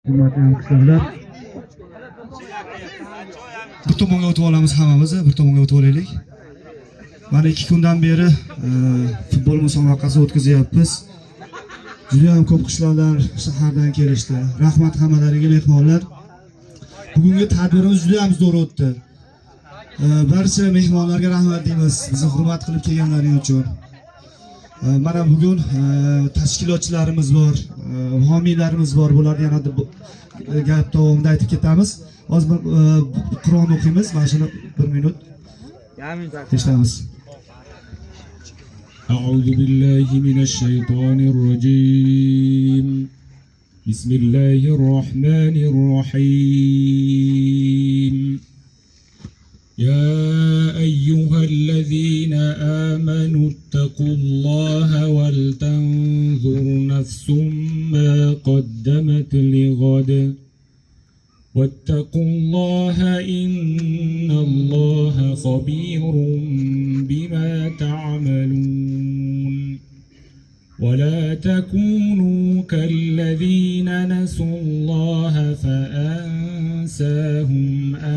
Hurmatli hamqishloqlar, bir tomonga o'tib olamiz hammamiz, bir tomonga o'tib olaylik. Mana 2 kundan beri futbol musobaqasi o'tkazyapmiz. Juda ham ko'p qishloqlar shahardan kelishdi. Rahmat hammalariga mehmonlar. Bugungi tadbirimiz juda ham zo'r o'tdi. Barcha mehmonlarga rahmat deymiz, bizni hurmat qilib kelganlari uchun. Mana bugun tashkilotchilarimiz bor, homiylarimiz bor. Bularni yana gap davomida aytib ketamiz. Hozir bir Qur'on o'qiymiz. Mana shuni 1 minut eshitamiz. أعوذ بالله من الشيطان الرجيم. بسم الله الرحمن الرحيم. يا أيها الذين آمنوا اتقوا الله ولتنظر نفس ما قدمت لغد واتقوا الله إن الله خبير بما تعملون. ولا تكونوا كالذين نسوا الله فأنساهم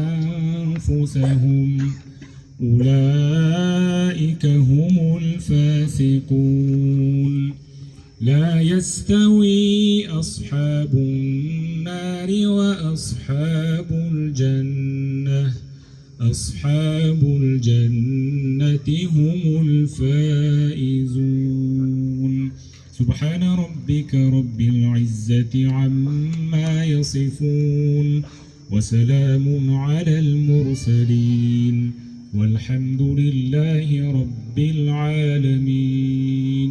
أنفسهم أولئك هم الفاسقون. لا يستوي أصحاب النار وأصحاب الجنة، أصحاب الجنة هم الفائزون. سبحان ربك رب العزة عما يصفون وسلام على المرسلين والحمد لله رب العالمين.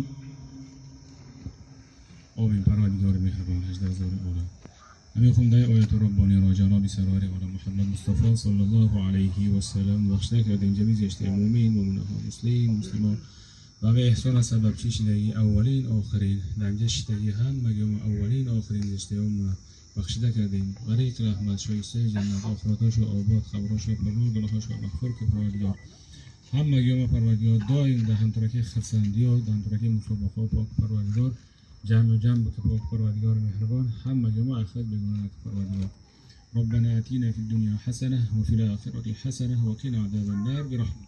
آمین. پروردگار مهربان، 18,000 عالم همه خونده آیت ربانی را جناب سرور عالم محمد مصطفی صلی الله علیه و سلم بخشیده کردیم. جمیع زشت مومن مومنها مسلم مسلمان و به احسان سبب چیشیدگی اولین آخرین دمجه شیدگی هم مگم اولین آخرین زشت بخشیده کردیم. غریق رحمت شایسته جنت آخرتاش و آباد خبراش و پرنور گناهاش و مغفور که پروردگار هم مگم پروردگار دائم در همترکی خرسندی و در همترکی مسابقه پاک پروردگار جمع جمع بك پروردگار مهربان هم جماعة آخرت بگونك پروردگار. ربنا آتنا في الدنيا حسنة وفي الآخرة حسنة وقنا عذاب النار برحمة.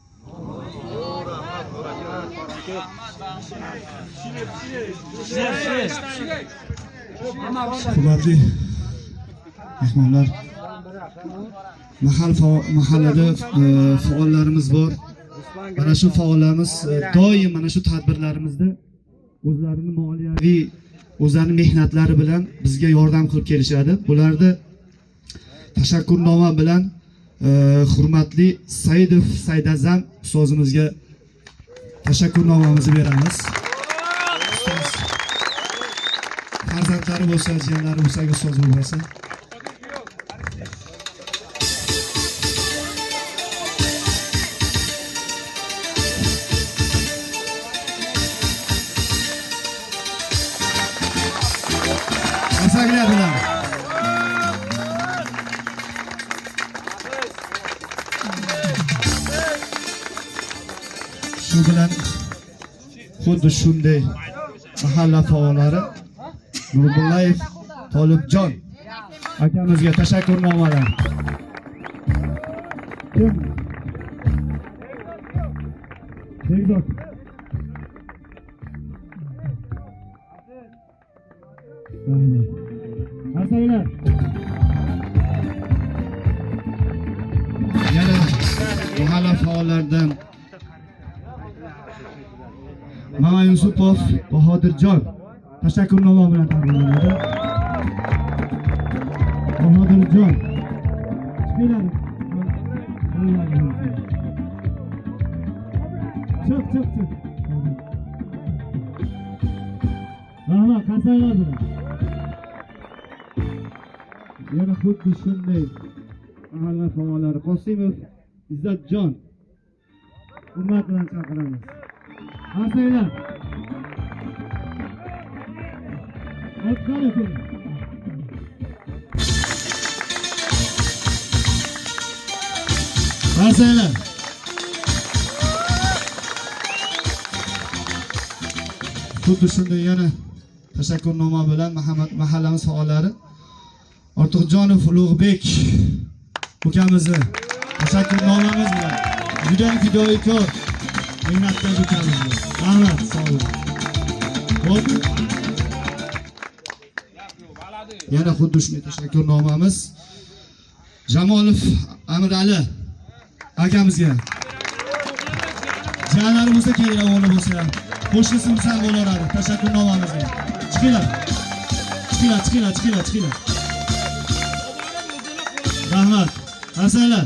Hurmatli mehmonlar, mahallada faollarimiz bor. Mana shu faollarimiz doim mana shu tadbirlarimizda o'zlarini moliyaviy, o'zlarini mehnatlari bilan bizga yordam qilib kelishadi. Bularda tashakkurnoma bilan hurmatli Saidov Saidazam ustozimizga tashakkurnomamizni beramiz. Ustoz farzandlari bo'lsa, jiyanlari bo'lsa, ustoz bo'lsa. Qarsaklar bilan. Shu bilan xuddi shunday mahalla faollari Nurbullayev Tolibjon akamizga tashakkurnomalar. Kim? Bekzod. Qarsaklar. Yana mahalla faollaridan Mama Yusupov Bahodirjon tashakkurnoma bilan taqdirlanadi. Bahodirjon chiqinglar. Chiq, chiq, chiq. Rahmat, qarsaklar bilan. Yana xuddi shunday mahalla faollari Qosimov Izzatjon hurmat bilan chaqiramiz. Qarsaklar. Qarsaklar. Xuddi shunday yana tashakkurnoma bilan mahallamiz faollari Ortiqjonov Ulug'bek ukamizni tashakkurnomamiz bilan. Juda fidoikor mehnatkash ukamiz. Rahmat, sog' bo'ling. Xo'p. Yana xuddi shunday tashakkurnomamiz Jamolov Amirali akamizga. Jiyanlari bo'lsa kelinglar, o'g'li bo'lsa ham. Qo'shnisi ham bo'laveradi. Tashakkurnomamizga. Chiqinglar. Chiqinglar, chiqinglar, chiqinglar, chiqinglar. Rahmat. Hasanlar.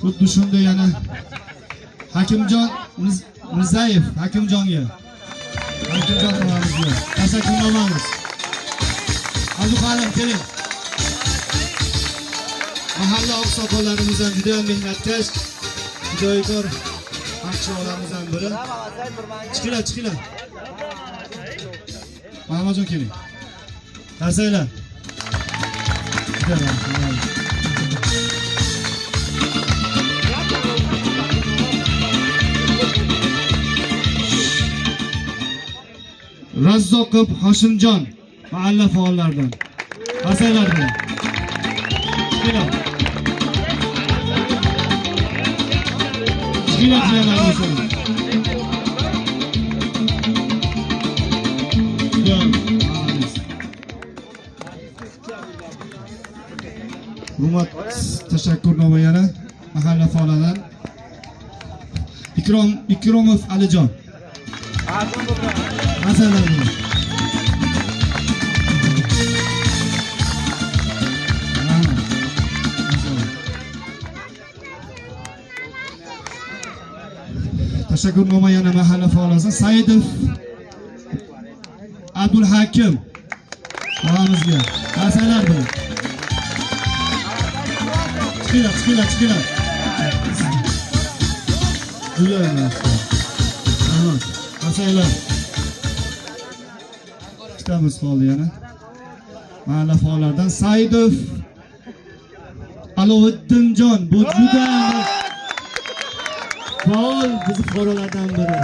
Xuddi shunday yana Hakimjon Mirzayev Hakimjonga. Hakimjon og'amizga tashakkurnomamiz. Abduqalim keling. Mahalla oqsoqollarimiz ham juda ham mehnatkash, fidoikor hamshiralarımızdan biri. Chiqinglar, chiqinglar. Muhammadjon keling. Qarsanglar. Juda rahmat. Razzoqov Hoshimjon mahalla faollaridan. Qarsanglar bilan. Chiqinglar. Chiqinglar jiyanlar bo'lsa. Hurmat tashakkurnoma yana mahalla faollaridan. Ikromov Alijon. Masalan. Tashakkurnoma yana mahalla faolasi Saidov Abdulhakim og'amizga. Masalan bilan. Chiqinglar, chiqinglar, chiqinglar. Juda yaxshi. Rahmat. Masalan. Ikkitamiz qoldi yana. Mahalla faollaridan Saidov Aloviddinjon, bu juda faol bizni fuqarolardan biri.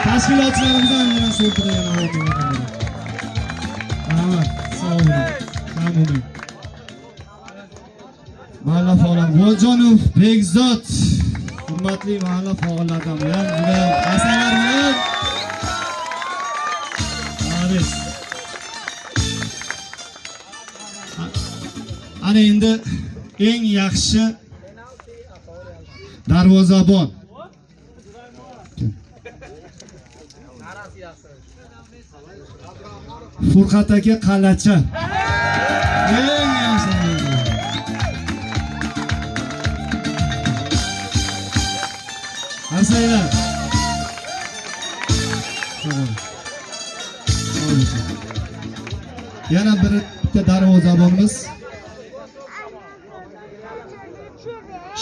Tashkilotchilarimizdan yana shu o'rtada yana o'rnini. Rahmat, sog' bo'ling. Sog' bo'ling. Mahalla faollari Bo'ljonov Bekzod, hurmatli mahalla faollaridan biri. Juda hasanlar bilan. Ana endi eng yaxshi darvozabon. Furqat aka Qalacha. Eng yaxshi. Hasanlar. Yana bir bitta darvozabonimiz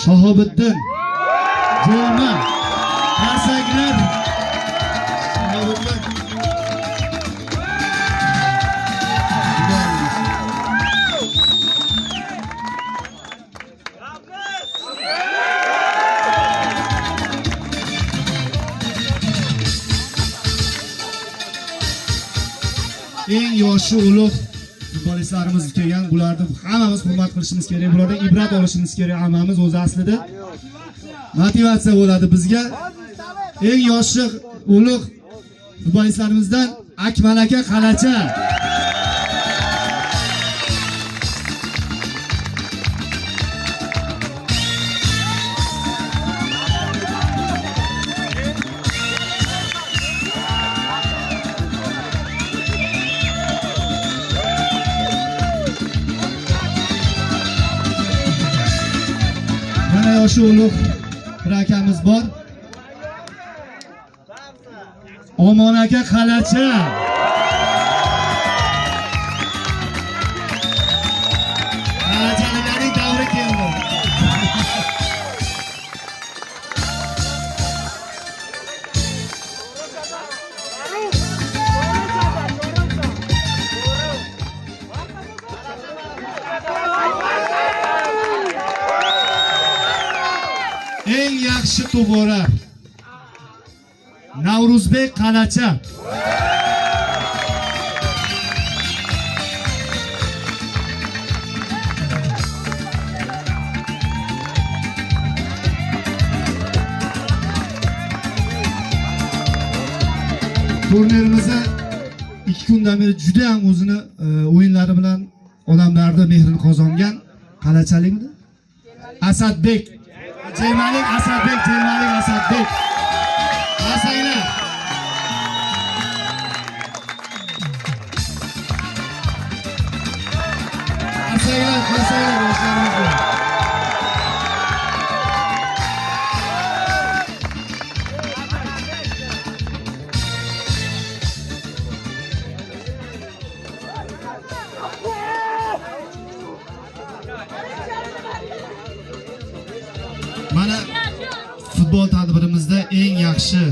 Shahobiddin Jo'ma. Qarsaklar. Shahobiddin. Eng yoshi ulug' futbolistlarimiz kelgan, bularni hammamiz hurmat qilishimiz kerak, bulardan ibrat olishimiz kerak hammamiz o'zi aslida. Motivatsiya bo'ladi bizga. Eng yoshi ulug' futbolistlarimizdan Akmal aka Qalacha. Yoshi ulug' bir akamiz bor. Omon aka Qalacha. Qalachaliklarning davri keldi. Eng yaxshi to'p urar Navruzbek Qalacha. Turnirimizni 2 kundan beri juda ham o'zini o'yinlari bilan odamlarni mehrini qozongan Qalachalikmidi? Asadbek. Jemalik Asadbek, Jemalik Asadbek. Asanglar. Asanglar, asanglar yoshlarimiz. Mana futbol tadbirimizda eng yaxshi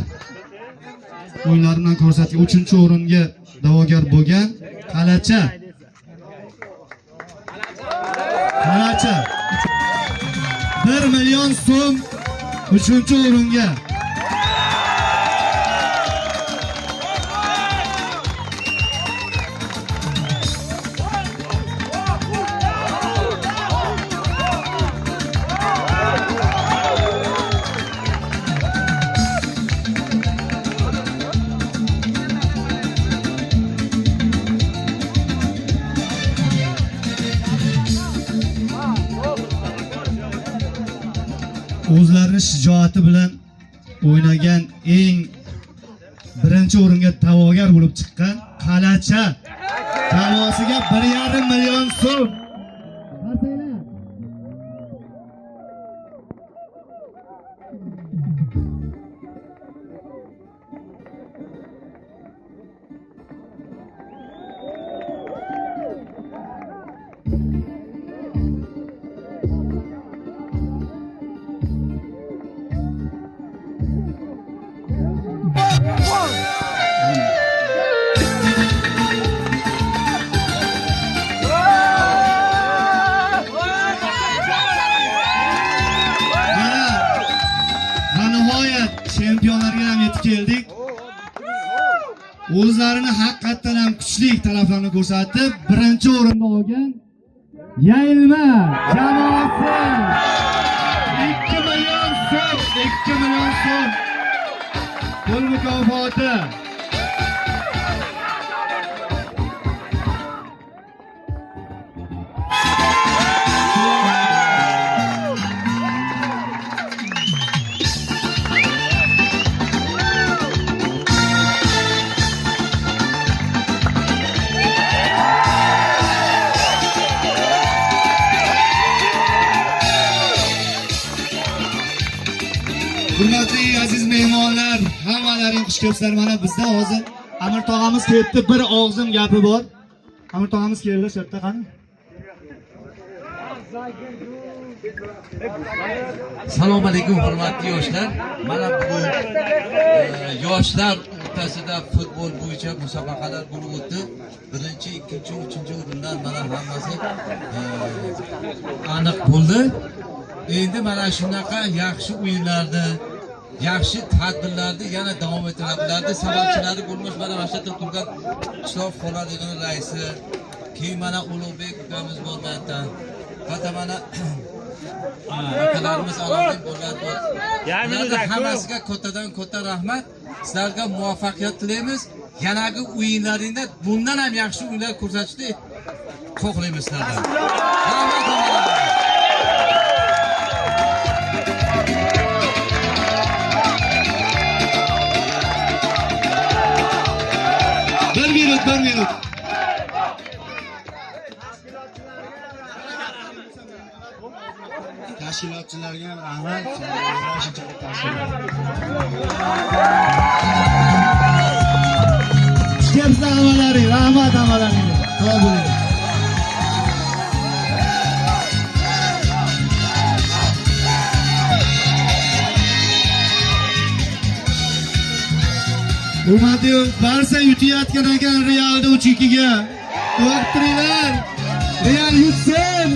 o'yinlar bilan ko'rsatgan 3-o'ringa da'vogar bo'lgan Qalacha. Qalacha 1 million so'm 3-o'ringa. O'zlarini shijoati bilan o'ynagan eng birinchi o'ringa da'vogar bo'lib chiqqan Qalacha jamoasiga 1,5 million so'm. Chempionlarga ham yetib keldik. O'zlarini haqiqatan ham kuchli taraflarini ko'rsatib, birinchi o'rinni olgan Yayilma jamoasi 2 million so'm, 2 million so'm pul mukofoti. Hurmatli aziz mehmonlar, hammalaring xush kelibsizlar. Mana bizda hozir Amir tog'amiz kelibdi, bir og'zim gapi bor. Amir tog'amiz keldi, shu yerda qani? Assalomu alaykum hurmatli yoshlar. Mana bugun yoshlar o'rtasida futbol bo'yicha musobaqalar bo'lib o'tdi. Birinchi, ikkinchi, uchinchi o'rinlar mana hammasi aniq bo'ldi. Endi mana shunaqa yaxshi o'yinlarni, yaxshi tadbirlarni yana davom ettiradi. Ularning sababchilari bo'lmish mana shu yerda turgan Qishloq fuqarolar yig'ini raisi, keyin mana Ulug'bek ukamiz bor bu yerda. Hatto mana akalarimiz Allohdin bolalar bor. Ularning hammasiga kattadan katta rahmat. Sizlarga muvaffaqiyat tilaymiz. Yanagi o'yinlaringda bundan ham yaxshi o'yinlar ko'rsatishni xohlaymiz sizlardan. Rahmat. Bir minut, bir minut. Tashkilotchilarga ham rahmat. Xush kelibsizlar hammalaring, rahmat hammalaringga. Sog' bo'ling. Hurmatli Barsa yutayotgan ekan Realni 3-2ga. Vaqt turinglar. Real yutsin.